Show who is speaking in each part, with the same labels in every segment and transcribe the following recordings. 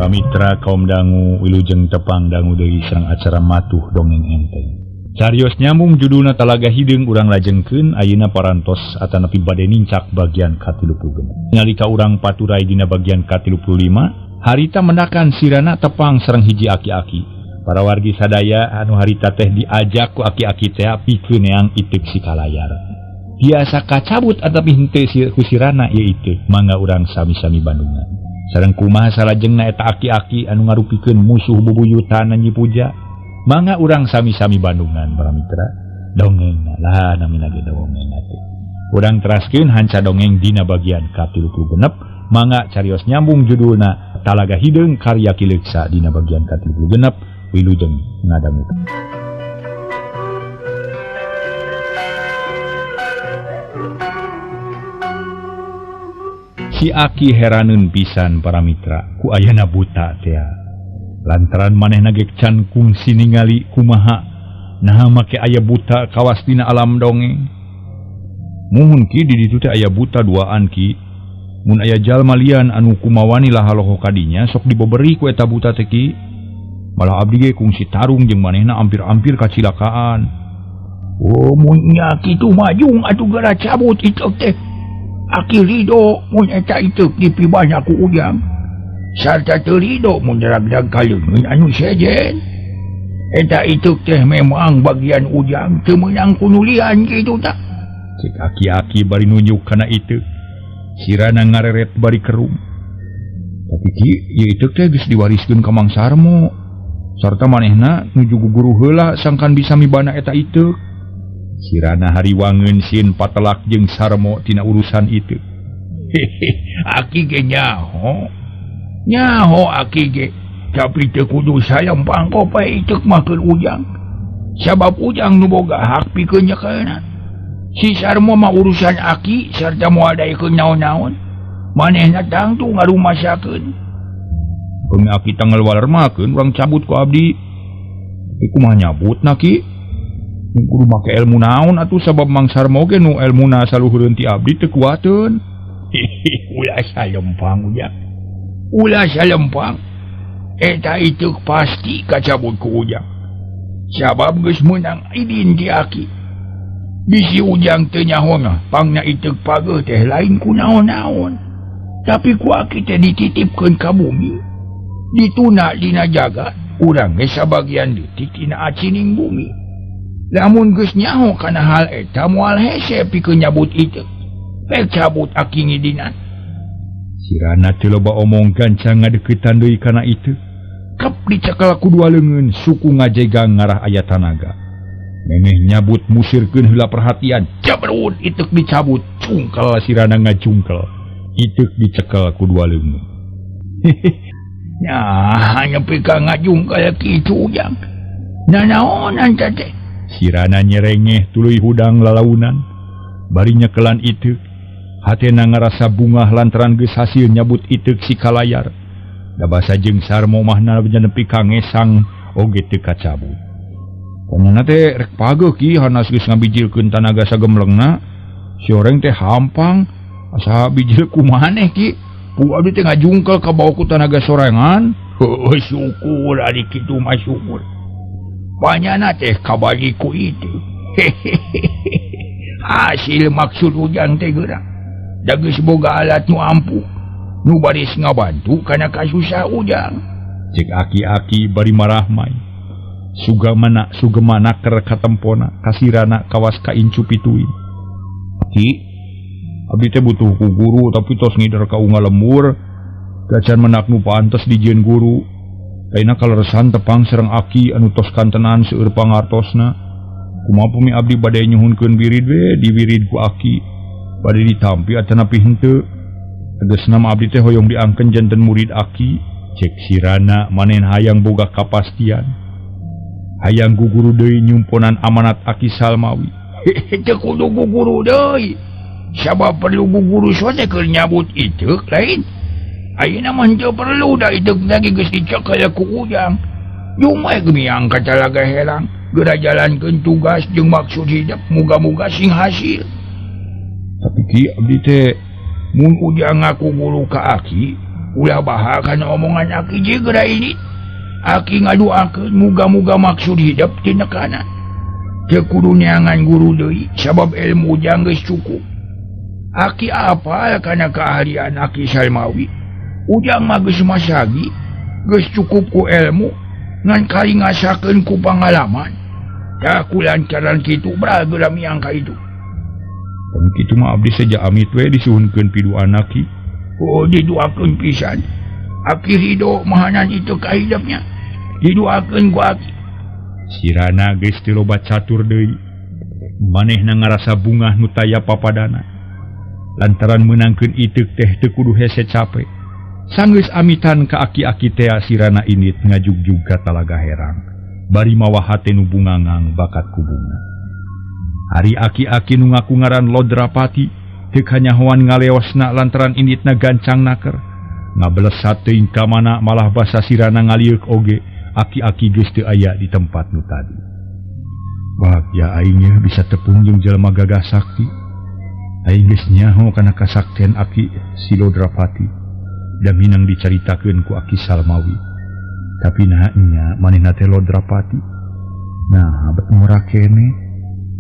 Speaker 1: Para mitra kaum dangu wilujeng tepang dangu deui sareng acara matuh dongeng enteng. Carios nyambung judulna Talaga Hideung urang lajengkeun ayeuna parantos atanapi bade nincak bagian ka-36. Nalika urang paturai dina bagian ka-35, harita mendakan sirana tepang sareng hiji aki-aki. Para wargi sadaya anu harita teh diajak ku aki-aki teh pikeun neang iteuk si kalayar. Biasa kacabut atapi henteu ku sirana ieu iteuk, mangga urang sami-sami bandungan. Sareng kumaha salajengna eta aki-aki anu ngarupikeun musuh bubuyutan Nyi Puja. Mangga urang sami-sami bandungan para mitra. Dongeng lah namina ge dongeng teh. Urang teraskeun hanca dongeng dina bagian ka-36. Mangga carios nyambung judulna Talaga Hideung karya Ki Leuksa dina bagian ka-36. Wilujeng ngadangu. Si aki heraneun pisan para mitra ku ayana buta tea. Lantaran manehna ge can kungsi ningali kumaha naha make aya buta kawas dina alam dongeng. Muhun ki di ditu teh aya buta duaan ki. Mun aya jalma lian anu kumawani lahaloho kadinya sok diboberi ku eta buta teh ki. Malah abdi ge kungsi tarung jeung manehna ampir-ampir kacilakaan.
Speaker 2: Oh mun nya kitu majung atuh geura cabut itu teh. Aki rido mun eta iteuk dipibana ku ujang. Sarta teu rido mun dragdag ka leungeun anu sejen. Eta iteuk teh memang bagian ujang teu meunang ku nulian kitu tah.
Speaker 1: Cek aki-aki bari nunjuk kana iteuk. Sirana ngareret bari kerum. Tapi ki ieu iteuk teh geus diwariskeun ka Mang Sarmo. Sarta manehna nuju guguru heula sangkan bisa mibana eta iteuk. Sirana hariwangeun sieun patelak jeung Sarmo tina urusan itu.
Speaker 2: Hehe, aki ge nyaho. Nyaho aki ge, tapi teu kudu salempang kopai iteuk mah keur ujang. Sabab ujang nu boga hak pikeun nyekelna. Si Sarmo mah urusan aki sarta moal daekeun naon-naon. Manehna tangtu ngarumasakeun.
Speaker 1: Keun aki tanggal walermakeun urang cabut ku abdi. Tapi kumaha nyabutna ki? Kudu make ilmu naon atuh sabab Mang Sarmo ge nu elmuna saluhureun ti abdi teu kuateun.
Speaker 2: Hehe, ulah salempang ujang. Ulah salempang. Eta iteuk pasti kacabut ku ujang. Sabab geus meunang idin ti aki. Bisi ujang teu nyaho pangna iteuk pageuh teh lain ku naon-naon. Tapi ku aki teh dititipkeun ka bumi. Dituna dina jagat, urang ge sabagian leutik tina acining bumi. Lamun geus nyaho kana hal eta moal hese pikeun nyabut iteuk. Pek cabut aki ngidinan.
Speaker 1: Sirana teu loba omong gancang ngadeuketan deui kana iteuk. Kep dicekel ku dua leungeun suku ngajegang ngarah aya tanaga. Memeh nyabut musirkeun heula perhatian. Jabrut iteuk dicabut, cungkel sirana ngajungkel. Iteuk dicekel ku dua leungeun.
Speaker 2: Nah, nepi ka ngajungkel kitu ujang. Nanaonan teh?
Speaker 1: Sirana nyerengeh tuluy hudang lalaunan. Bari nyekelan iteuk, hatena ngarasa bungah lantaran geus hasil nyabut iteuk si kalayar. Da basa jeung Sarmo mahna nepi ka ngesang oge teu kacabut. Panyana teh rek pageuh ki hanas geus ngabijilkeun tanaga sagemlengna. Si oreng teh hampang asa bijil kumaneh ki. Ku abdi teh ngajungkel ka bawa ku tanaga sorangan.
Speaker 2: Heueuh syukur ari kitu mah syukur. Banyana teh kabagi ku itu. Hasil maksud ujang teh geura. Da geus boga alat nu ampuh, nu baris ngabantu kana kasusah ujang.
Speaker 1: Cek aki-aki bari marahmai. Sugamana sugemana keur katempona kasirana kawas ka incu pituin. Ki, abdi teh butuh ku guru tapi tos ngider ka unggal lembur. Gacan menak nu pantes dijieun guru. Ayeuna kaleresan tepang sareng aki anu tos kantenan seueur pangartosna. Kumaha pami abdi bade nyuhunkeun wirid we diwirid ku aki. Bade ditampi atanapi henteu. Tegasna mah abdi teh hoyong diangkeun janten murid aki. Cek sirana manehna hayang boga kapastian. Hayang guguru deui nyumponan amanat aki Salmawi.
Speaker 2: Hehe, teu kudu guguru deui. Sabab perlu guguru sote keur nyabut iteuk lain. Ayeuna mah henteu perlu da iteuk lagi geus dicekel ku ujang. Jumai gemiang ka Talaga Herang, geura jalankeun tugas jeung maksud hidup muga-muga sing hasil.
Speaker 1: Tapi ki abdi teh
Speaker 2: mun ujang ngaku guru ka aki, Ulah bahal kana omongan aki geura ini. Aki ngaduakeun muga-muga maksud hidup tinekana. Teu kudu neangan guru deui sabab ilmu ujang geus cukup. Aki apal kana keahlian Aki Salmawi. Ujang mah geus masagi, geus cukup ku ilmu ngan kali ngasakeun ku pangalaman. Tah ku lantaran kitu bra geura miang ka itu.
Speaker 1: Pun kitu mah abdi seja amit we disuhunkeun piduana ki.
Speaker 2: Oh diduakeun pisan. Aki ridho mahanan itu kahidapnya. Diduakeun ku aki.
Speaker 1: Sirana geus teu loba catur deui. Manehna ngarasa bungah nu taya papadana. Lantaran meunangkeun iteuk teh teu kudu hese cape. Sanggeus amitan ka aki-aki tea sirana init ngajugjug ka Talaga Herang. Bari mawa hate nu bungangang bakat ku bunga. Ari aki-aki nu ngaku ngaran Lodrapati teu kanyahoan ngaleosna lantaran initna gancang naker. Ngablesat teuing ka mana malah basa sirana ngalieuk oge aki-aki geus teu aya di tempat nu tadi. Bagya aing nya bisa tepung jeung jelema gagah sakti. Aing geus nyaho kana kasaktian aki si Lodrapati. Da minang dicaritakeun ku Aki Salmawi. Tapi naha nya manehna teh Lodrapati. Nah, bet murah keneh.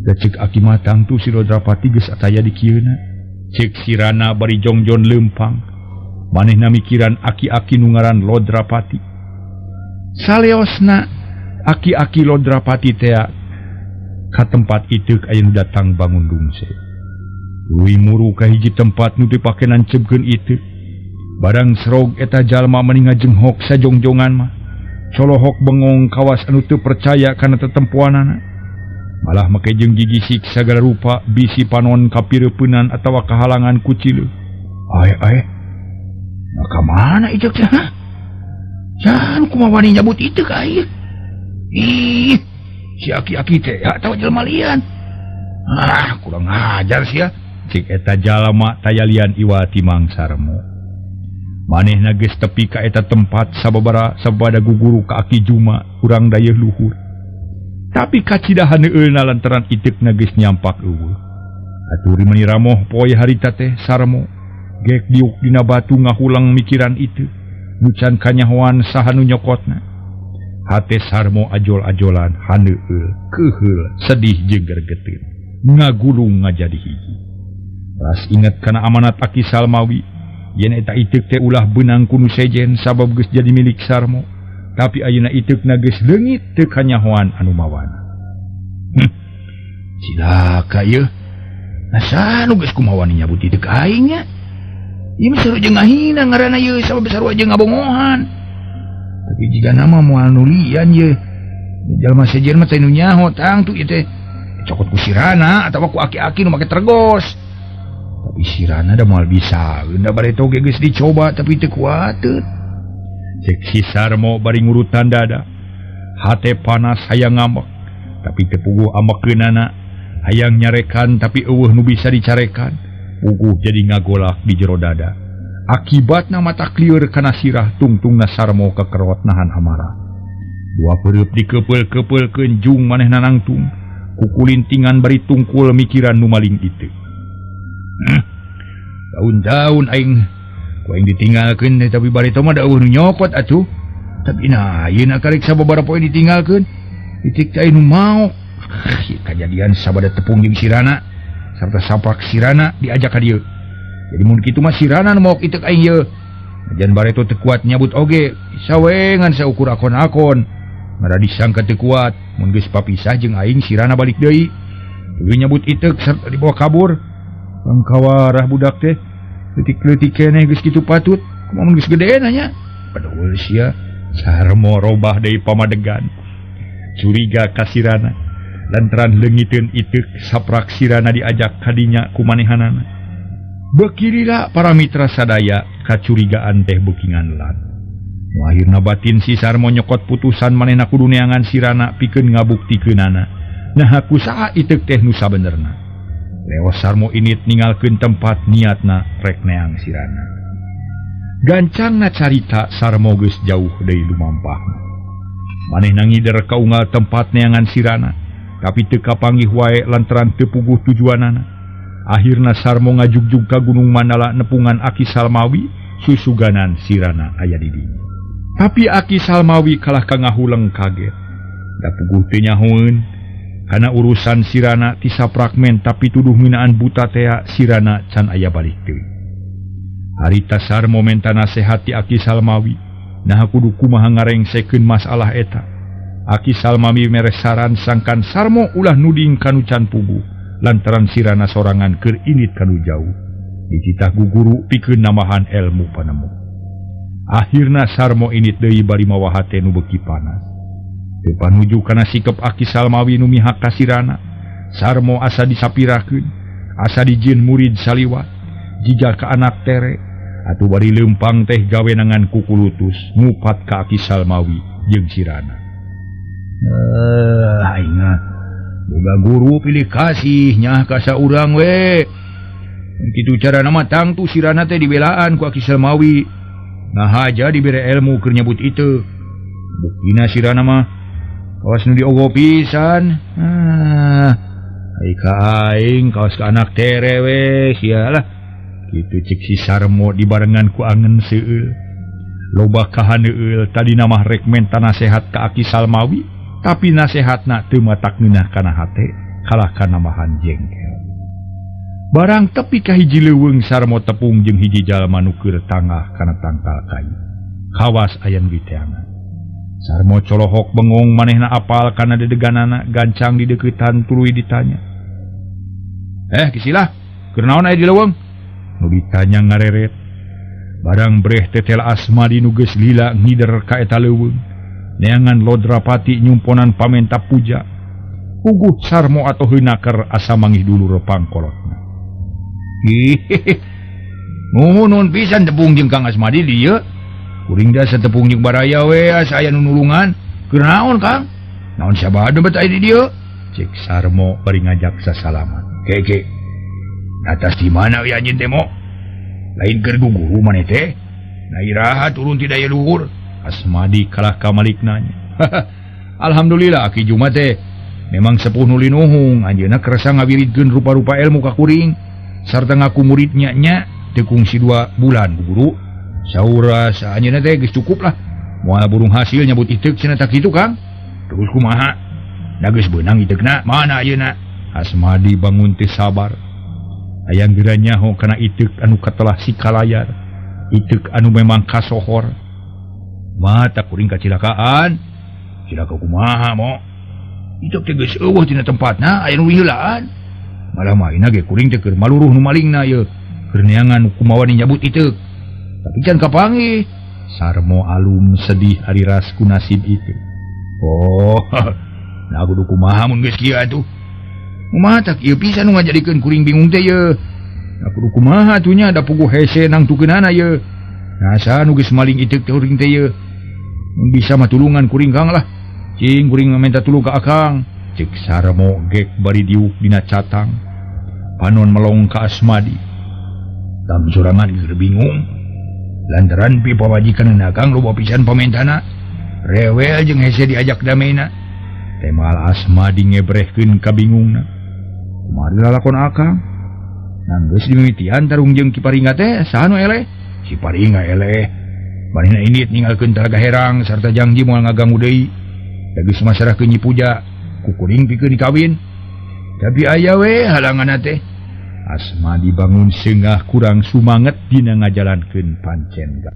Speaker 1: Da ceuk aki mah tangtu si Lodrapati geus ataya di kieuna. Ceuk sirana bari jongjon leumpang. Manehna mikiran aki-aki nu ngaran Lodrapati. Saleosna aki-aki Lodrapati tea ka tempat iteuk aya nu datang bangun dungse. Tuluy muru ka hiji tempat nu dipake nanceupkeun iteuk. Barang serog eta jalma meni ngajenghok sajongjongan mah. Colohok bengong kawas anu teu percaya kana tetempoanana. Malah make jeung gigisik sagala rupa bisi panon kapireupeunnan atawa kahalangan ku cileuh.
Speaker 2: Ae ae. Nah, ka mana iteuk teh? Jan kumaha wani nyabut iteuk ka ieu? Ih, si aki-aki teh atawa jelema lian. Ah, kurang ajar sia.
Speaker 1: Cik eta jalma taya lian iwa timang Sarmo. Manehna geus tepi ka eta tempat sababara sabada guguru ka Aki Juma urang dayeuh luhur. Tapi kacidahan eueuna lantaran iteukna geus nyampak eueuh. Aturi meuni ramoh poe harita teh Sarmo gek diuk dina batu ngahulang mikiran itu. Nu can kanyahoan saha nu nyokotna. Hate Sarmo ajol-ajolan haneueul, keuheul, sedih jeung gergeteun. Ngagulung ngajadi hiji. Ras inget kana amanat Aki Salmawi. Yen eta iteuk teh ulah beunang ku nu sejen sabab geus jadi milik Sarmo. Tapi ayeuna iteukna geus leungit teu kanyahoan anu mawana.
Speaker 2: Cilaka ieu. Nah, nu geus kumaha wani nyabut iteuk aing nya? Ieu mah sarua jeung ngahina ngaranna ieu sabab sarua jeung ngabongohan. Tapi jika nama moal nu lian ieu. Jalma sejen mah teh nu nyaho tangtu ieu teh. Cokot ku sirana atawa ku aki-aki nu make tergos. Tapi sirana da moal bisa, da bareto ge geus dicoba tapi teu kuateun.
Speaker 1: Cek si Sarmo bari ngurutan dada. Hate panas hayang ngambek, tapi teu puguh ambekeunana. Hayang nyarekan tapi eueuh nu bisa dicarekan. Puguh jadi ngagolak di jero dada. Akibatna mata klieur kana sirah tungtungna Sarmo kekerot nahan amarah. Dua peureub dikepeul-kepeulkeun jung manehna nangtung. Kukulintingan bari tungkul mikiran nu maling itu.
Speaker 2: Daun-daun aing ku aing ditinggalkeun tapi bareto mah da eueuh nu nyokot atuh. Tapi nah ayeuna karek sababaraha poe ditinggalkeun. Itik teh nu maok. Kajadian sabada tepung jeung sirana sarta sapak sirana diajak ka dieu. Jadi mun kitu mah sirana nu maok iteuk aing ieu. Najan bareto teu kuat nyabut oge, sawe ngan saukur akon-akon. Ngara disangka teu kuat, mun geus papisah jeung aing sirana balik deui. Tuluy nyabut iteuk sarta dibawa kabur. Pangkawarah budak teh leutik-leutik keneh geus kitu patut. Kumaha mun geus gedeena nya? Padahal sia
Speaker 1: Sarmo robah deui pamadegan. Curiga ka sirana lantaran leungiteun iteuk saprak sirana diajak kadinya ku manehanana. Beukirila para mitra sadaya kacurigaan teh beuki nganlan. Nu akhirna batin si Sarmo nyokot putusan manehna kudu neangan sirana pikeun ngabuktikeunana. Naha ku saha iteuk teh nu sabenerna. Leos Sarmo init ninggalkeun tempat niatna rek neang sirana. Gancangna carita Sarmo geus jauh deui lumampahna. Manehna ngider ka unggal tempat neangan sirana, tapi teu kapanggih wae lantaran teu puguh tujuanana. Akhirna Sarmo ngajugjug ka Gunung Mandala nepungan Aki Salmawi Susuganan sirana aya di dinya. Tapi Aki Salmawi kalah ka ngahuleng kaget. Da puguh teu nyahoeun kana urusan sirana ti sapragmen tapi tuduh ngeunaan buta tea sirana can aya balik deui. Harita Sarmo menta nasehat ti Aki Salmawi, naha kudu kumaha ngarengsekeun masalah eta. Aki Salmawi mere saran sangkan Sarmo ulah nuding kanu can puguh lantaran sirana sorangan keur indit kanu jauh. Dititah guguru pikeun nambahan ilmu panemu. Akhirna Sarmo indit deui bari mawa hate nu beuki panas. Teu panuju kana sikep Aki Salmawi nu mihak ka sirana. Sarmo asa disapirakeun, asa dijieun murid saliwat, jigah ka anak tere. Atuh bari leumpang teh gawenangan kukulutus ngupat ka Aki Salmawi jeung sirana. Aing boga guru pilih kasih nyah ka saurang we. Kitu carana mah tangtu sirana teh dibelaan ku Aki Salmawi. Nah aja dibere ilmu keur nyebut itu. Buktina sirana mah kawas nu diogo pisan. Ah, ai ka aing kawas ka anak tere we sialah. Kitu cik si Sarmo dibarengan ku angen seueul. Loba kahaneueul tadina mah rek menta nasehat ka Aki Salmawi, tapi nasehatna teu matak ngeunah kana hate, kalah ka nambahan jengkel. Barang tepi ka hiji leuweung Sarmo tepung jeung hiji jalma nu keur tangah kana tangkal kayu. Kawas aya nu diteangan. Sarmo colohok bengong manehna apal kana dedeganana gancang dideuketan tuluy ditanya. Kisilah, keur naon aya di leuweung? Nu ditanya ngareret. Barang breh tetel Asmadi nu geus lila ngider ka eta leuweung. Neangan Lodrapati nyumponan pamenta puja. Puguh Sarmo atau heunaker asa mangih dulur pangkolotna. Nuhun pisan tepung jeung Kang Asmadi dieu. Kuring da satepung jeung baraya we asa aya nu nulungan. Keur naon Kang? Naon sabada bet aya di dieu? Cek Sarmo bari ngajak sasalaman. Keke. Atas di mana we anjeun teh mo? Lain keur guguru maneh teh. Na iraha turun ti daya luhur. Asmadi kalah ka malik nanya. Alhamdulillah Aki Juma teh memang sepuh nu linuhung, anjeunna kersa ngawiridkeun rupa-rupa ilmu ka kuring sarta ngaku muridnya nya teu kungsi 2 bulan guru. Saura saanjeunna teh geus cukup lah. Moal burung hasil nyebut iteuk cenah tak kitu Kang. Terus kumaha? Da geus beunang iteukna, mana ayeuna? Asmadi bangun teu sabar. Hayang geura nyaho kana iteuk anu katelah sikalayar, iteuk anu memang kasohor. Mata kuring kacilakaan. Cilaka kumaha mo? Iteuk teh geus eueuh dina tempatna, aya nu heulaan. Malah maina ge kuring teh keur maluruh nu malingna ieu. Keur neangan kumawa nyabut iteuk. Tapi can kapanggih. Sarmo alum sedih ari ras ku nasib itu. Oh, nah kudu kumaha mun geus kieu atuh. Kumaha tak ieu pisan nu ngajadikeun kuring bingung teh ye. Nah kudu kumaha atuh nya da puguh hese nangtukeunana ye. Nah saha nu geus maling iteuk teh kuring teh ye. Mun bisa mah tulungan kuring Kang lah. Cing kuring minta tulung ka Akang. Cek Sarmo gek bari diuk dina catang. Panon melong ka Asmadi. Kang sorangan keur bingung. Lantaran pi pamajikan Akang loba pisan pamentana. Rewel jeung hese diajak damena. Temal Asmadi ngebrehkeun kabingungna. Kumaha lalakon Akang? Nang geus dimimitian tarung jeung Ki Paringa teh saha nu eleh? Si Paringa eleh. Manehna indit ninggalkeun Talaga Herang sarta janji moal ngaganggu deui. Da geus masarahkeun Nyi Puja, ku kuring pikeun dikawin. Tapi aya we halanganna teh. Asmadi bangun seungah kurang sumanget dina ngajalankeun pancen ga.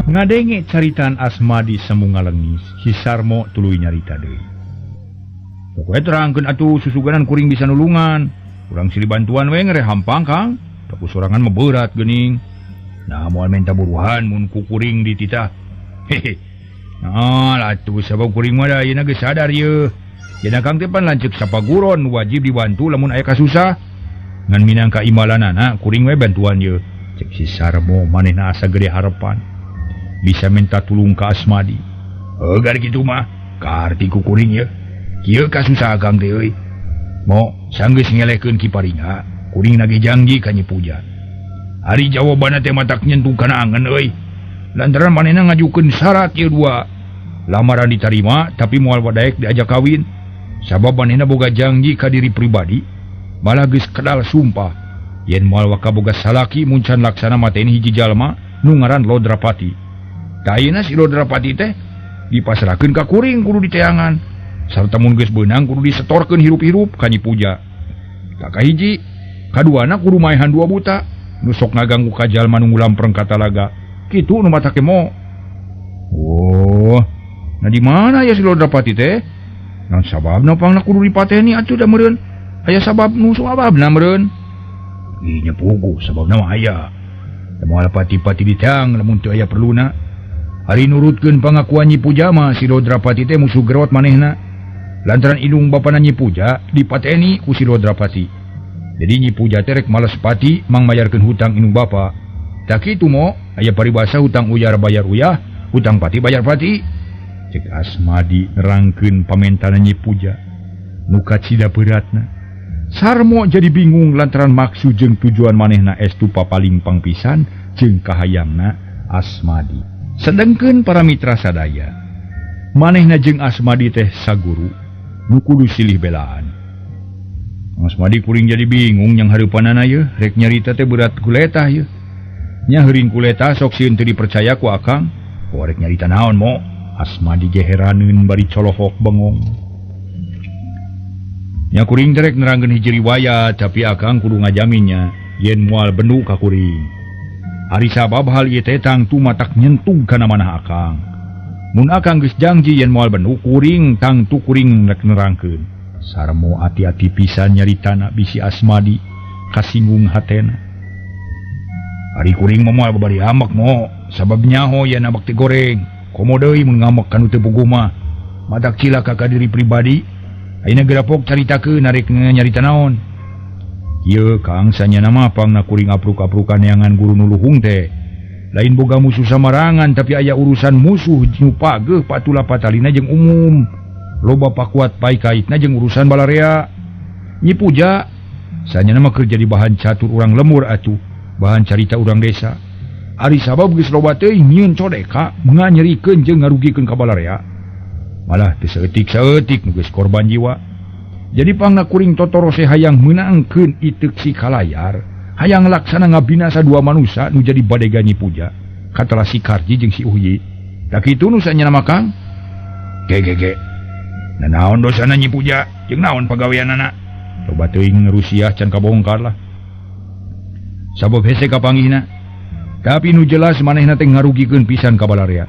Speaker 1: Ngadenge caritaan Asmadi semu ngalengis, si Sarmo tuluy nyarita deui. Pokoe terangkeun atuh susuganan kuring bisa nulungan. Urang silih bantuan we ngere hampang Kang. Tapi sorangan mah berat geuning. Nah moal menta buruhan mun ku kuring dititah. Hehe. Nah atuh sabab kuring mah da ayeuna geus sadar yeuh. Cenah Kang teh pan lanceuk sapaguron wajib dibantu lamun aya kasusah. Ngan minangka imbalanana kuring we bantuan yeuh. Cek si Sarmo manehna asa gede harepan. Bisa minta tulung ka Asmadi. Gar kitu mah kaarti ku kuring yeuh. Kieu kasusah Akang teh euy. Mo sanggeus ngelehkeun Ki Paringa, kuring nagih janji ka Nyi Puja. Ari jawabanna teh matak nyentuh kana angen euy. Lantaran manehna ngajukeun syarat ieu dua. Lamaran ditarima tapi moal wadaek diajak kawin.
Speaker 2: Sabab manehna boga janji ka diri pribadi, malah geus kedal sumpah yen moal waka boga salaki mun can laksana mateni hiji jalma nu ngaran Lodrapati. Tah ayeuna si Lodrapati teh dipasrahkeun ka kuring kudu diteangan. Sarta mun geus beunang kudu disetorkeun hirup-hirup ka Nyi Puja. Tah kahiji, kaduana kudu maehan dua buta nu sok ngaganggu ka jalma nu ngulampreng ka talaga. Kitu nu mata kemo. Oh, nah di mana ya si Lodrapati teh? Naon sababna pangna kudu dipateni atuh da meureun? Aya sabab nu sababna meureun. Ih nya puguh sababna mah aya. Da moal pati-pati diteang lamun teu aya perluna. Ari nurutkeun pangakuan Nyi Puja mah si Lodrapati teh musuh gerot manehna. Lantaran indung bapana Nyi Puja dipateni ku si Lodrapati. Jadi Nyi Puja teh rek males pati mangmayarkeun hutang indung bapa. Tak kitu mo, aya paribasa hutang uyar bayar uyah, hutang pati bayar pati. Cek Asmadi nerangkeun pamentana Nyi Puja nu kacida beratna. Sarmo jadi bingung lantaran maksud jeung tujuan manehna estu papalingpang pisan jeung kahayangna Asmadi. Sedengkeun para mitra sadaya, manehna jeung Asmadi teh saguru nu kudu silih belaan. Asmadi kuring jadi bingung yang hareupanana yeuh, rek nyarita teh berat kuletah yeuh. Nya heuring kuletah sok sieun teu dipercaya ku akang. Oh, rek nyarita naon mo? Asmadi ge heraneun bari colohok bengong. Nya kuring teh rek nerangkeun hiji riwayat, tapi akang kudu ngajaminnya yen moal bendu ka kuring. Ari sabab hal ieu teh tangtu matak nyentuh kana manah akang. Mun akang geus janji yen moal bendu kuring, tangtu kuring rek nerangkeun. Sarmo ati-ati pisan nyaritana bisi Asmadi kasinggung hatena. Ari kuring mah moal babari ambek mo, sabab nyaho yen ambek teh goreng. Komo deui mun ngambek kanu teu puguh mah. Matak cilaka ka diri pribadi. Ayeuna gerapok caritakeun arek nyarita naon. Ieu Kang sanyana mah pangna kuring apruk-aprukan neangan guru nu luhung teh. Lain boga musuh samarangan tapi aya urusan musuh nu pageuh patula patalina jeung umum. Loba pakuat paikaitna jeung urusan balarea. Nyi Puja sanyana mah keur jadi bahan catur urang lemur atuh, bahan carita urang desa. Ari sabab geus loba teuing nyieun codeka nganyerikeun jeung ngarugikeun ka balarea. Malah teu saeutik-saeutik nu geus korban jiwa. Jadi pangna kuring totorose hayang meunangkeun iteuk si kalayar, hayang laksana ngabinasa dua manusa nu jadi badega Nyi Puja, katala si Karji jeung si Uhyi. Da kitu nu sanyana mah Kang. Ge ge ge. Nah, naon dosana Nyi Puja jeung naon pagaweanana? Loba teuing Rusia can kabongkar lah. Sabab hese kapanggihna. Tapi nu jelas manehna teh ngarugikeun pisan ka balarea.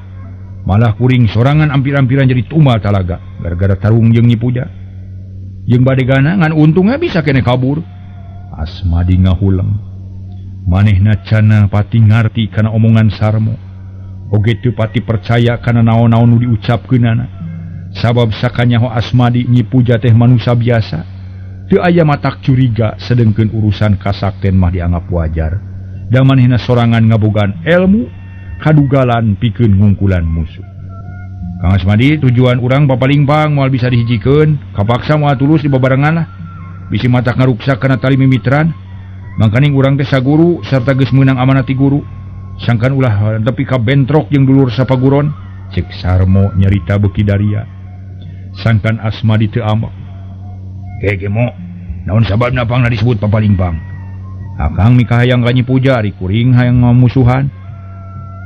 Speaker 2: Malah kuring sorangan ampir-ampiran jadi tumbal talaga gara-gara tarung jeung Nyi Puja. Jeung badegana ngan untungnya bisa kene kabur. Asmadi ngahuleng. Manehna cana pati ngarti kana omongan Sarmo. Oge teu pati percaya kana naon-naon nu diucapkeunana. Sabab sakanyaho Asmadi Nyi Puja teh manusia biasa. Teu aya matak curiga sedengkeun urusan kasakten mah dianggap wajar. Da manehna sorangan ngabogaan ilmu kadugalan pikeun ngungkulan musuh. Kang Asmadi tujuan urang papalingpang moal bisa dihijikeun, kapaksa moal tulus dibabarengan lah. Bisi matak ngaruksak kana tali mimitran. Mangkaning urang teh saguru sarta geus meunang amanat ti guru. Sangkan ulah tepi ka bentrok jeung dulur sapaguron. Cek Sarmo nyarita beuki daria. Sangkan Asmadi teu ambek. Ge mo, naon sababna pangna disebut papalingpang? Akang mikahayang ka Nyi Puja, ari kuring hayang ngamusuhan.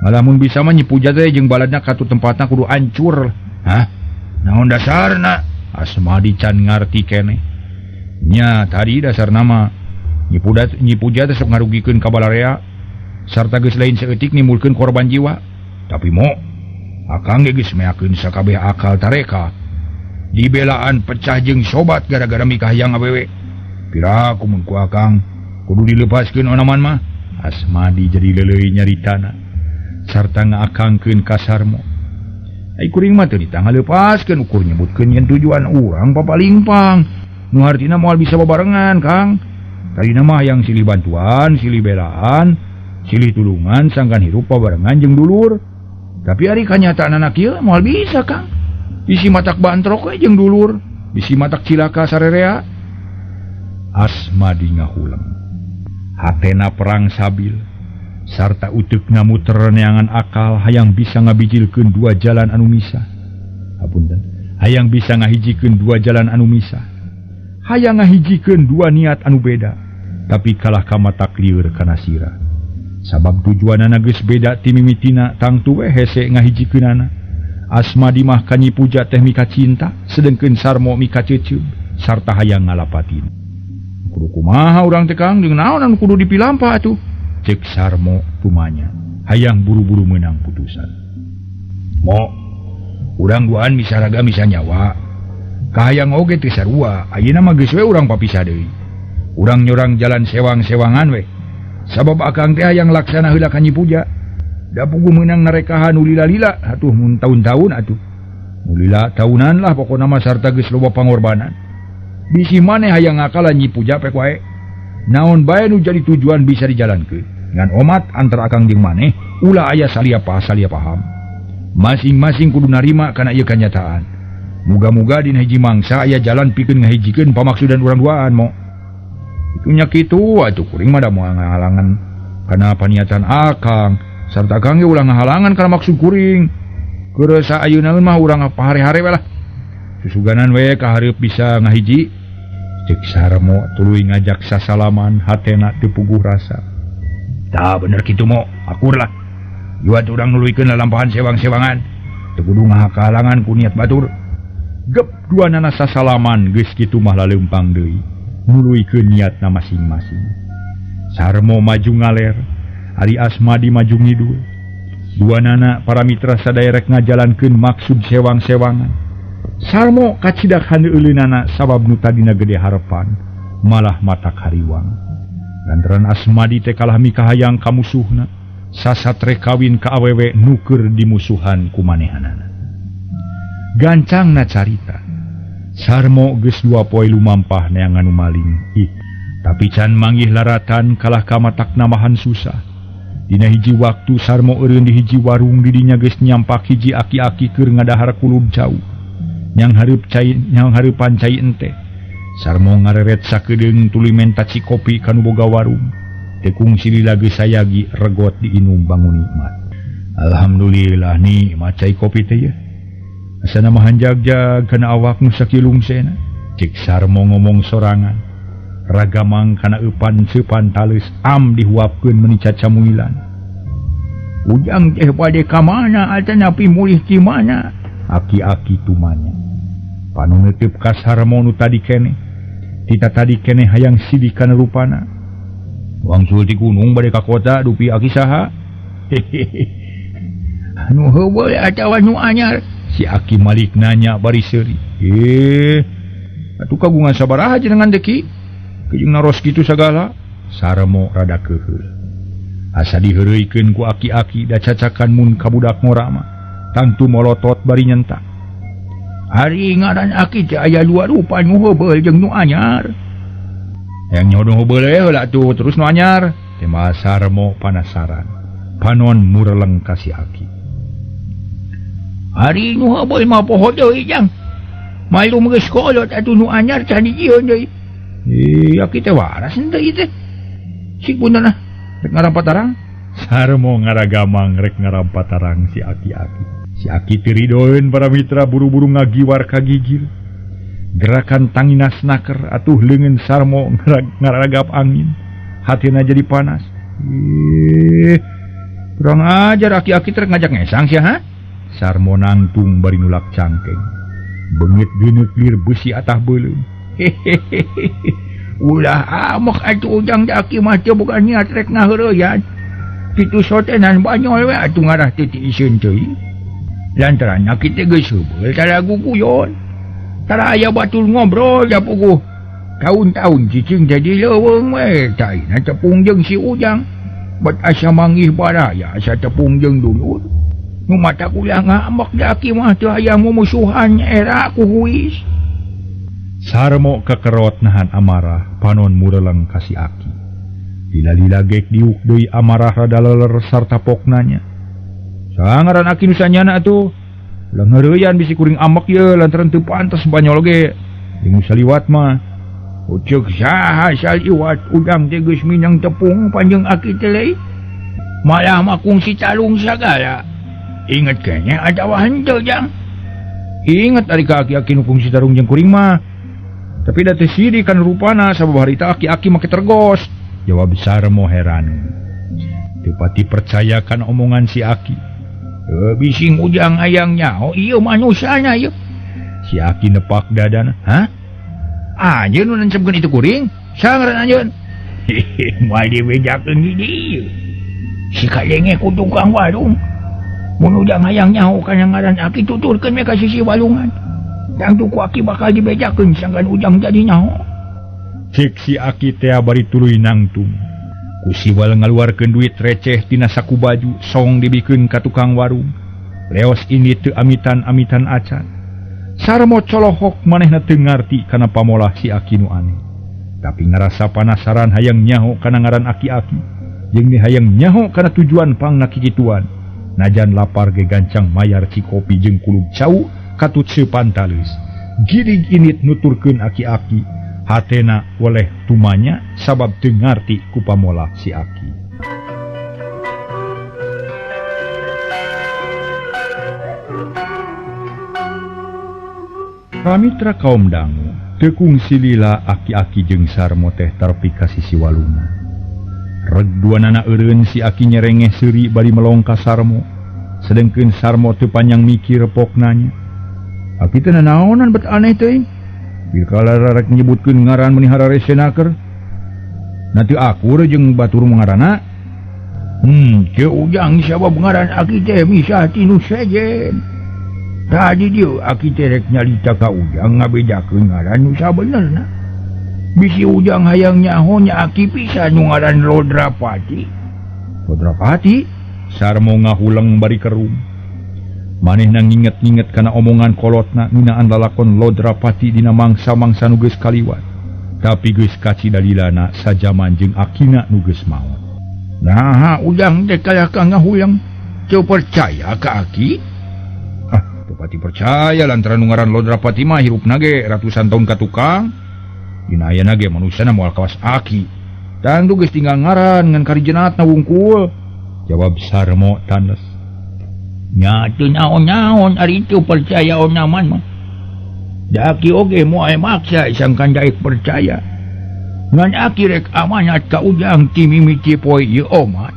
Speaker 2: Malamun bisa mah Nyi Puja teh jeung baladna katu tempatna kudu hancur. Hah? Naon dasarna? Asmadi can ngarti keneh. Nya tadi dasarna mah Nyi Puja teh sok ngarugikeun ka balarea sarta geus lain saeutik nimbulkeun korban jiwa. Tapi mo, akang ge geus meakeun sakabeh akal tareka. Dibelaan pecah jeung sobat gara-gara mikahayang awewe. Piraku mun ku akang kudu dilepaskeun onaman mah. Asmadi jadi leuleuy nyaritana sarta ngaakangkeun ka Sarmo. Ai kuring mah teu ditanggalepaskeun ukur nyebutkeun yen tujuan urang papalingpang. Nu hartina moal bisa babarengan, Kang. Tadina mah hayang silih bantuan, silih belaan, silih tulungan sangkan hirup babarengan jeung dulur. Tapi ari kanyataanana kieu moal bisa, Kang. Bisi matak bantrok we jeung dulur, bisi matak cilaka sarerea. Asmadi ngahuleng. Hatena perang sabil sarta uteukna muter neangan akal hayang bisa ngabijilkeun dua jalan anu misah. Hapunten.
Speaker 1: Hayang bisa ngahijikeun dua jalan anu misah. Hayang ngahijikeun dua niat anu beda, tapi kalah ka matak lieur kana sirah. Sabab tujuanana geus beda ti mimitina tangtu we hese ngahijikeunana. Asmadi mah ka Nyi Puja teh mika cinta, sedengkeun Sarmo mika ceuceub sarta hayang ngalapatin. Kudu kumaha urang teh Kang, jeung naon anu kudu dipilampah atuh? Cek Sarmo tumanya, hayang buru-buru meunang putusan.
Speaker 2: Mo, urang duaan bisa raga bisa nyawa. Kahayang oge teu sarua, ayeuna mah geus we urang papisah deui. Urang nyorang jalan sewang-sewangan we. Sabab akang teh hayang laksana heula ka Nyi Puja. Da puguh meunang narekahan nu lila-lila atuh mun taun-taun atuh. Nu lila taunan lah pokona mah sarta geus loba pangorbanan. Bisi maneh hayang ngakalan Nyi Puja pek wae. Naon bae nu jadi tujuan bisa dijalankeun. Ngan omat antara akang jeung maneh ulah aya salia paham. Masing-masing kudu narima kana ieu kanyataan. Muga-muga dina hiji mangsa aya jalan pikeun ngahijikeun pamaksudan urang duaan mo. Itunya kitu atuh kuring mah da moal ngahalangan kana paniatan akang. Sarta akang ge ulah ngahalangan kana maksud kuring. Keureusa ayeuna mah urang pahare-hare we lah. Susuganan we ka hareup bisa ngahiji. Cek Sarmo tuluy ngajak sasalaman hatena teu puguh rasa. Tah bener kitu mo, akur lah. Yuat urang nuluykeun lalampahan sewang-sewangan. Teu kudu ngahakalangan ku niat batur.
Speaker 1: Gep dua nana sasalaman geus kitu mah laleumpang deui. Nuluykeun niatna masing-masing. Sarmo maju ngaler, ari Asmadi maju ngidul. Dua nana para mitra sadaya rek ngajalankeun maksud sewang-sewangan. Sarmo kacidak handeuleunana sabab nu tadina gede harepan malah matak hariwang. Lantaran Asmadi teh kalah mikahayang ka musuhna, sasatre kawin ka awewe nu keur dimusuhan ku manehanana. Gancangna carita, Sarmo geus dua poe lumampah neangan nu maling. Ih, tapi can manggih laratan kalah ka matak namahan susah. Dina hiji waktu Sarmo eureun di hiji warung didinya geus nyampak hiji aki-aki keur ngadahar kulub cau. Nyang hareup cai, nyang hareupan cai ente. Sarmo ngareret sakedeung tuluy menta cikopi ka nu boga warung. Teu kungsi lila geus sayagi regot diinum bangun nikmat. Alhamdulillah nikmat cai kopi teh ye. Asana mah hanjagjag kana awak nu sakilung sena. Cek Sarmo ngomong sorangan. Ragamang kana eupan seupan taleus am dihuapkeun meuni cacamuilan.
Speaker 2: Ujang teh bade ka mana atanapi mulih ti mana?
Speaker 1: Aki-aki tumanya. Panu neuteub ka Sarmo nu tadi keneh. Tita tadi keneh hayang sidik kana rupana.
Speaker 2: Wangsul ti gunung bade ka kota dupi aki saha? Anu heubeul atawa nu anyar?
Speaker 1: Si aki Malik nanya bari seuri. Atuh kagungan sabaraha jenengan teh ki? Kejeung naros kitu sagala. Sarmo rada keuheul. Asa diheureuykeun ku aki-aki da cacakan mun ka budak ngora mah. Tangtu molotot bari nyentak.
Speaker 2: Ari ngaran aki teh aya dua rupa, nu heubeul jeung nu anyar.
Speaker 1: Yang nyodo heubeul we heula atuh terus nu anyar. Tema Sarmo panasaran. Panon mureleng ka si aki.
Speaker 2: Ari nu heubeul mah poho deui jang. Malum geus kolot atuh nu anyar can dijieun deui. Aki teh waras henteu ieu teh. Sik punten ah, rek ngarampat tarang.
Speaker 1: Sarmo ngaragamang rek ngarampat tarang si aki-aki. Si aki teu ridoeun para mitra buru-buru ngagiwar ka gigir. Gerakan tanginas naker atuh leungeun Sarmo ngaragap angin. Hatina jadi panas.
Speaker 2: Kurang ajar aki-aki teh ngajak ngesang sia ha?
Speaker 1: Sarmo nangtung bari nulak cangkeng. Beungit geuneuk lir beusi atah beuleum.
Speaker 2: Hehehe. Ulah amok atuh ujang da aki mah teu boga niat rek ngaheureyan. Kitu sotenan banyol we atuh ngarah teu tiiseun teuing. Lantaran aki teh geus heubeul tara guguyon. Tara aya batur ngobrol da puguh. Taun-taun cicing jadi leuweung we taina tepung jeung si Ujang. Bet asa manggih baraya asa tepung jeung dulur. Nu mata kuliah ngambek da aki mah teu aya mumusuhan era ku huis.
Speaker 1: Sarmo kekerot nahan amarah panon mureleng ka si aki. Lila-lila gek diuk deui amarah rada leler sarta poknanya.
Speaker 2: Sangaran aki nu sanyana atuh. Ulah ngeureuyaan bisi kuring ambek ye lantaran teu pantes banyol ge. Jeung saliwat mah. Uceuk saha saliwat udang teh geus minang tepung panjang aki teh leuy. Malah mah kungsi talung sagala. Inget kayaknya atawa henteu jang. Ingat ari ka aki-aki nu kungsi tarung jeung kuring mah. Tapi da teu sidi kan rupana sabab harita aki-aki make tergos.
Speaker 1: Jawab Sarmo heran. Teu pati percaya kana omongan si aki.
Speaker 2: Bising ujang hayang nyaho ieu manusana ieu.
Speaker 1: Si aki nepak dadana.
Speaker 2: Hah? Anjeun nu nancebkeun itu kuring? Saha ngaran anjeun? Hehe, moal dibejakeun di dieu. Si kalenge ku tukang warung. Mun ujang hayang nyaho kana ngaran aki tuturkeun we ka sisi walungan. Tangtu ku aki bakal dibejakeun sangkan ujang jadi nyaho.
Speaker 1: Cek si aki tea bari tuluy nangtung. Ku siwal ngaluarkeun duit receh tina saku baju song dibikeun ka tukang warung. Leos ini teu amitan-amitan acan. Sarmo colohok manehna teu ngarti kana pamolah si aki nu aneh. Tapi ngarasa panasaran hayang nyaho kana ngaran aki-aki. Jeung ni hayang nyaho kana tujuan pangna kikituan. Najan lapar ge gancang mayar cikopi jeung kulub cau katut seupantaleus. Gidig init nuturkeun aki-aki. Hatena oleh tumanya sabab teu ngarti ku pamolah si aki. Pamitra kaum dangu, teu kungsi lila aki-aki jeung Sarmo teh tarpi ka sisi walungan. Reg duanana eureun si aki nyerengeh seuri bari melong ka Sarmo. Sedengkeun Sarmo teu panjang mikir pok nanya.
Speaker 2: Aki teh nanaonan bet aneh teuing. Bilkala rarek nyebutkeun ngaran meuni hararesenaker. Na teu akur jeung batur ngaranna. Teu ujang sabab ngaran aki teh misah tinu sejen. Tadi dieu aki teh rek nyarita ka ujang ngabedakeun ngaran nu sabenerna. Bisi ujang hayang nyaho nya aki pisan nu ngaran Lodrapati. Lodrapati?
Speaker 1: Sarmo ngahuleng bari kerum. Manehna nginget-nginget kana omongan kolotna ngeunaan lalakon Lodrapati dina mangsa-mangsa nu geus kaliwat. Tapi geus kaci dalilana sajaman jeung akina nu geus maot.
Speaker 2: Naha ujang teh kalah ka ngahuleng. Teu percaya ka aki? Ah, teu pati percaya lantaran nu ngaran Lodrapati mah hirupna ge ratusan tahun ka tukang. Dina ayana ge manusana moal kawas aki. Tangtu geus tinggal ngaran ngan karijenatna wungkul.
Speaker 1: Jawab Sarmo tanes.
Speaker 2: Nya teu naon-naon ari teu percaya onaman mah. Da aki oge moal maksa sangkan daek percaya. Ngan aki rek amanat ka ujang ti mimiti poe ieu omat.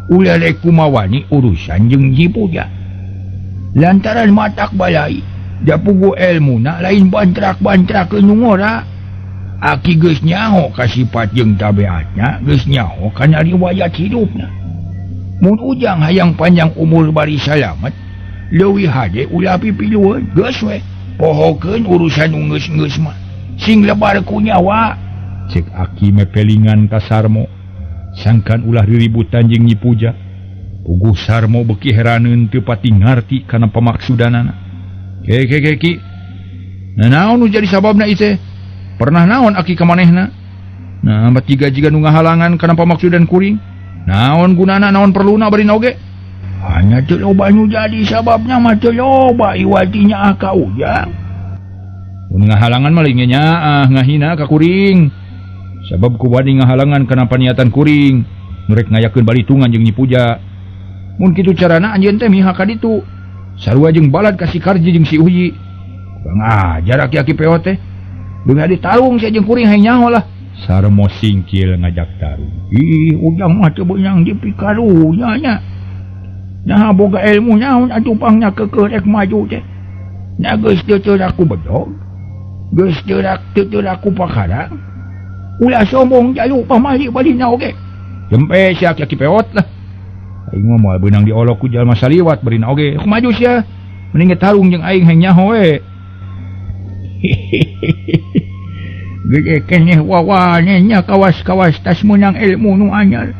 Speaker 2: Ulah rek kumawani urusan jeung Nyi Puja. Lantaran matak balai, da pugu elmuna lain bantrak-bantrakeun nu ngora. Aki geus nyaho ka sifat jeung tabiatna, geus nyaho kana riwayat hidupna. Mun ujang hayang panjang umur bari salamet, leuwih hade ulah pipilueun, geus we. Pohokeun urusan nu geus-geus mah. Sing lebar ku nyawa.
Speaker 1: Cek aki mepelingan ka Sarmo. Sangkan ulah riributan jeung Nyi Puja. Puguh Sarmo beuki heraneun teu pati ngarti kana pamaksudanana.
Speaker 2: Ke ke ke ki. Nanaon nu jadi sababna ieu teh? Pernah naon aki ka manehna? Nah, bat jiga-jiga nu ngahalangan kana pamaksudan kuring. Naon gunana naon perluna bari oge? Hanya teu loba nu jadi sababna mah teu loba iwatinya ka ujang.
Speaker 1: Mun ngahalangan mah lain nyaah ngahina ka kuring. Sabab ku wani ngahalangan kana paniatan kuring, nu rek ngayakeun balitungan jeung Nyi Puja.
Speaker 2: Mun kitu carana anjeun teh mihak ka ditu. Sarua jeung balad ka si Karji jeung si Uyi. Kurang ajar aki-aki peot teh. Beunga ditarung sia jeung kuring hayang nyaho lah.
Speaker 1: Sarmo singkil ngajak tarung.
Speaker 2: Ih, ujang mah teu beunang dipikarunya nya. Nah boga ilmu naon atuh pangna keukeuh rek maju teh. Nah geus teu teu ku bedog. Geus teu teu ku pakarang. Ulah sombong jalu pamali balina oge.
Speaker 1: Jempe sia aki-aki peot lah. Aing mah moal beunang diolok ku jalma saliwat barina oge.
Speaker 2: Ku maju sia. Mending ge tarung jeung aing hayang nyaho we. Gede keneh wawane nya kawas-kawas tas meunang ilmu nu anyar.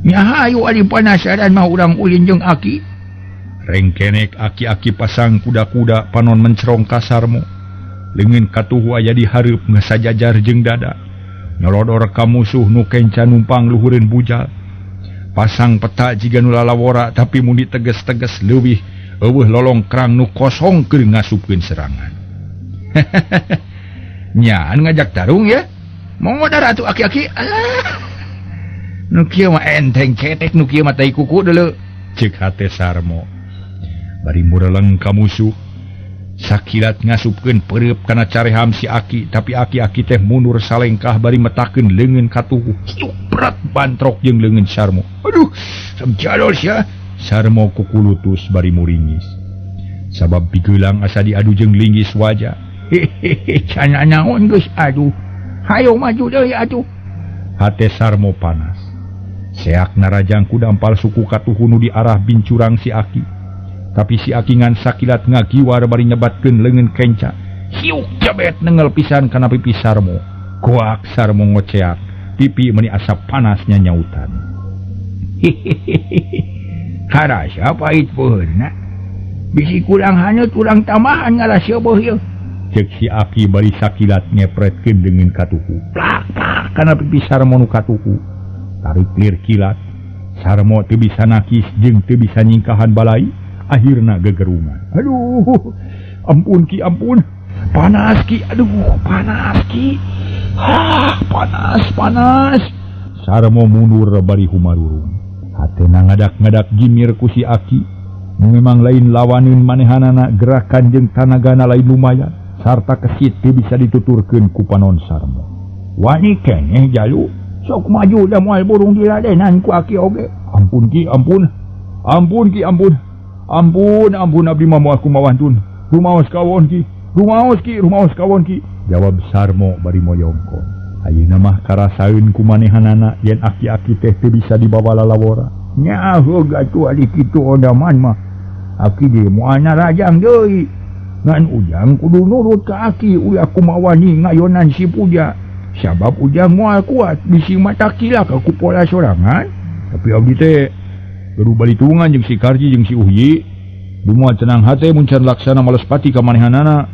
Speaker 2: Nya hayu ari panasaran mah urang ulin jeung aki.
Speaker 1: Rengkenek aki-aki pasang kuda-kuda panon mencerong ka Sarmo. Leungeun katuhu aya di hareup ngasajajar jeung dada. Nyolodor ka musuh nu kenca numpang luhureun bujal. Pasang peta jiga nu lalawora tapi mun diteges-teges leuwih eueuh lolongkrang nu kosong keur ngasupkeun serangan.
Speaker 2: Nyaan ngajak tarung ya. Mau darah atuh aki-aki. Alah. Nu kieu mah enteng cetek nu kieu mah tai kuku deuleu.
Speaker 1: Ceuk hate Sarmo. Bari mureleng ka musuh.
Speaker 2: Sakilat ngasupkeun pereup kana careham si aki, tapi aki-aki teh mundur salengkah bari metakeun leungeun katuhu. Berat bantrok jeung leungeun Sarmo. Aduh, samjalor sia. Sarmo kukulutus bari muringis. Sabab pigeulang asa diadu jeung linggis wajah. Hehehe, cana naon geus aduh. Hayo maju deui atuh. Hate Sarmo panas. Seak narajang ku dampal suku katuhu nu di arah bincurang si aki. Tapi si aki ngan sakilat ngagiwar bari nyebatkeun leungeun kenca. Hiuk jabet nengel pisan kana pipi Sarmo. Goak Sarmo ngoceak. Pipi meuni asa panasnya nyautan. Hehehe. Karasa pahit peuheurna. Bisi kurang haneut urang tambahan ngarasa beuh ieu. Cek si aki bari sakilat ngepretkeun leungeun katuhu. Plak plak kana pipi Sarmo nu katuhu. Tarik lir kilat. Sarmo teu bisa nakis jeung teu bisa nyingkahan balai. Akhirna gegerungan. Aduh, ampun ki, ampun. Panas ki, aduh, panas ki. Hah, panas, panas. Sarmo mundur bari humarurung. Hatena ngadak-ngadak gimir ku si aki. Nu memang lain lawaneun manehanana, gerakan jeung tanagana lain lumayan. Sarta kesit teu bisa dituturkeun ku panon Sarmo. Wani keneh jalu, sok maju da moal burung diladenan ku aki oge. Ampun ki, ampun. Ampun ki, ampun. Ampun, ampun abdi mah moal kumawantun. Rumaos kawon ki, rumaos ki, rumaos kawon ki. Jawab Sarmo bari moyongkon. Ayeuna mah karasaeun ku manehanana yen aki-aki teh teu bisa dibawa lalawora. Nyaho gatuh ari kitu odaman mah. Aki ge moal narajang deui. Ngan ujang kudu nurut ka aki ulah kumawani ngayonan si Puja. Sabab ujang moal kuat bisi mata kilak ku pola sorangan. Tapi abdi teh gaduh balitungan jeung si Karji jeung si Uhyi. Dumoal tenang hate mun can laksana malespati ka manehanana.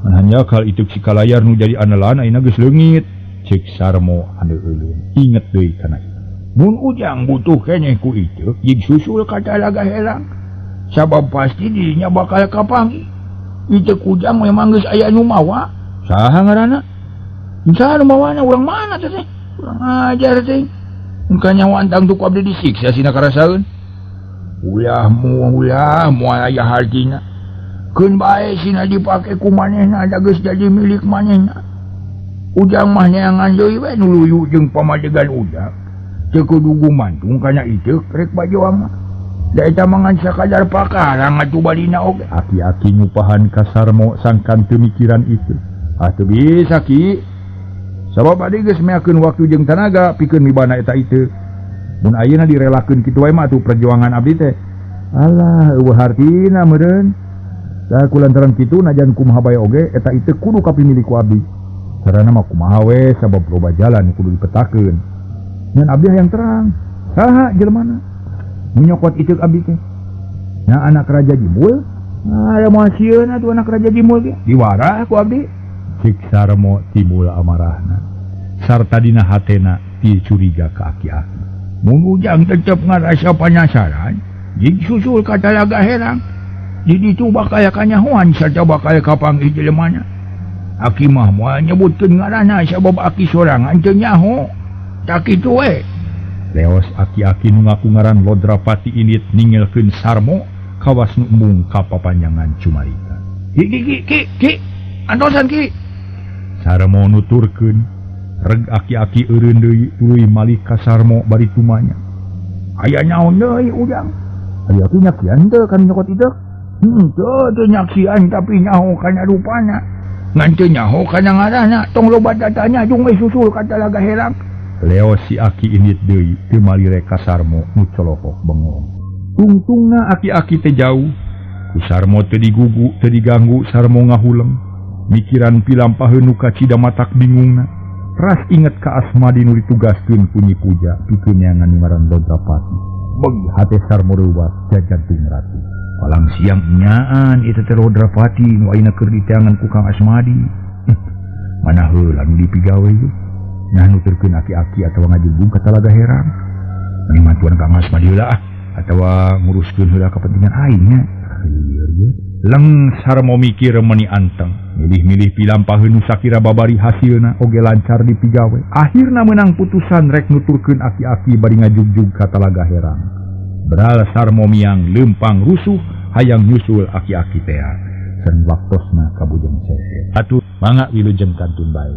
Speaker 2: Ngan hanjakal iteuk si Kalayar nu jadi andalan ayeuna geus leungit. Cek Sarmo anu euleun. Inget deui kana ieu. Mun ujang butuh keneh ku iteuk jeung susul ka Talaga Herang. Sabab pasti dirinya bakal kapanggih. Iteuk ujang memang geus aya nu mawa. Saha ngaranna? Saha nu mawana urang mana teh? Urang ajar teh. Mun kanyahoan tangtu ku abdi disiksa sina karasaeun. Ulah ulah moal aya hartina. Keun bae sina dipake ku manehna da geus jadi milik manehna. Ujang mah neangan deui we nu luyu jeung pamadegan ujang. Teu kudu gumantung kana iteuk rek bajoang mah. Da eta mah ngan sakadar pakarang atuh balina oge. Aki-aki nyupahan ka Sarmo sangkan teu mikiran itu. Ah teu bisa ki. Sabab abdi geus meakeun waktu jeung tanaga pikeun mibana eta iteuk. Mun ayeuna direlakeun kitu wae mah atuh perjuangan abdi teh. Alah eueuh hartina meureun. Da kulantaran kitu najan kumaha bae oge eta iteuk kudu kapimilik ku abdi. Sarana mah kumaha we sabab loba jalan kudu dipetakeun. Ngan abdi hayang terang. Saha jelema nu nyokot iteuk abdi teh? Nah anak Raja Jimul. Nah aya moal sieun atuh anak Raja Jimul ge. Diwarah ku abdi. Cek Sarmo timbul amarahna. Sarta dina hatena ti curiga ka aki-aki. Mun ujang tetep ngarasa panasaran, jeung susul ka Talaga Herang. Di ditu bakal kanyahoan sarta bakal kapanggih jelemana. Aki mah moal nyebutkeun ngaranna sabab aki sorangan teu nyaho. Tak kitu we. Leos aki-aki nu ngaku ngaran Lodrapati indit ningelkeun Sarmo kawas nu embung ka papanjangan cumarita. Ki ki ki ki ki antosan ki. Sarmo nuturkeun reg aki-aki eureun deui tuluy malik ka Sarmo bari tumanya. Aya naon deui ujang? Aya aki nyaksian teu kan nyokot iteuk? Henteu teu nyaksian tapi nyaho kana rupana. Ngan teu nyaho kana ngaranna tong loba datanya jung we susul ka Talaga Herang. Leo si aki indit deui teu malire ka Sarmo nu colohok bengong. Tungtungna aki-aki teh jauh. Ku Sarmo teu digugu teu diganggu Sarmo ngahuleng. Mikiran pilampaheun nu kacida matak bingungna. Ras inget ka Asmadi nu ditugaskeun ku Nyi Puja pikeun neangan nu ngaran Lodrapati. Beuh hate Sarmo reuwas jajantung ratu. Palang siang nyaan eta teh Lodrapati nu ayeuna keur diteangan ku Kang Asmadi. Mana heula nu dipigawe ieu? Nah nuturkeun aki-aki atawa ngajugjug ka Talaga Herang. Mani mantuan Kang Asmadi heula ah atawa nguruskeun heula kepentingan aing nya. Leng Sarmo mikir meuni anteng. Milih-milih pilampaheun nu sakira babari hasilna oge lancar dipigawe. Akhirna meunang putusan rek nuturkeun aki-aki bari ngajugjug ka Talaga Herang. Beral Sarmo miang leumpang rusuh hayang nyusul aki-aki tea.
Speaker 1: sareng waktosna ka Bujang Seher. Atuh mangga wilujeng kantun bae.